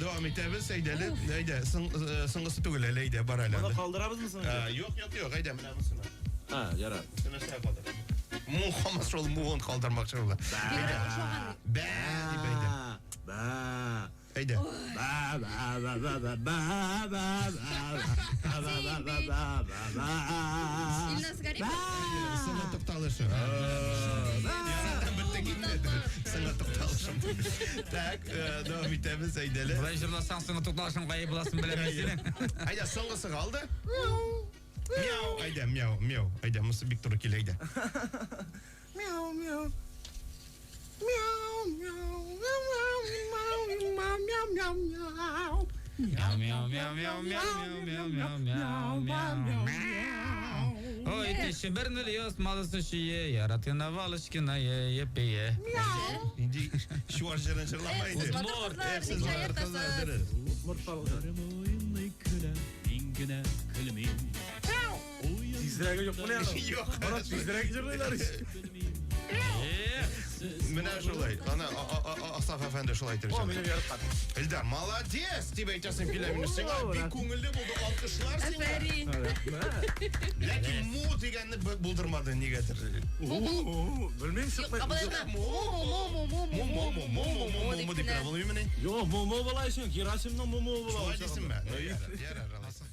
Дәвам итәбез, әйдә әле. Әйдә, соңгысы түгел әле, әйдә, бар әле. Моны калдырабызмы соң? Юк, юк, юк, әйдә, менә монысына. А, ярар. Нәрсә калдыр? Му хамас шул муын калдырмакчы була. Бигрәк ошаган. Бә дип әйдә. Бә. Әйдә. Ба ба ба ба ба ба ба ба ба ба ба ба ба ба. Илназ Гарипов. Соңгы тукталышы. Яратам бетте китте. Соңгы тукталышым. Так, дәвам итәбез, әйдә әле. Болай җырласаң, соңгы тукталышың кая буласын беләм мин синең. Әйдә, соңгысы калды. Мяу, әйдә, мяу, мяу. Әйдә, монысы бик туры килә, әйдә. Мяу мяу. Мяу мяу мяу мяу мяу мяу мяу. Мяу, мяу, мяу, мяу, мяу, мяу, мяу, мяу, мяу, мяу. Ой, ты ще бернули малысы шие, яратына валышкина е, епие. Инде чуаш җырын җырлама инде. Матур кызлар, Эх, сез ничә матур кызлар, ятасыз? дөрес. Тизрәге юк менә. Юк. Моны тизрәк җырлыйлар ич. Менә шулай. Ана Асаф әфәнде шулай әйтер О, минем яраткан. Эльдар, молодец дип әйтәсем килә минем сиңа. Бик күңелле булды, алкышлар сиңа. Афәрин. Ләкин му дигәнне булдырмады нигәдер. Белмим чыкмый. Кабул итмә. Му му му му му Му му му му му му му дип кенә булмыймыни? Юк, му му була ич, Герасимның му му була. Шулай дисеңме? Ну, ярар, ярар, алайса.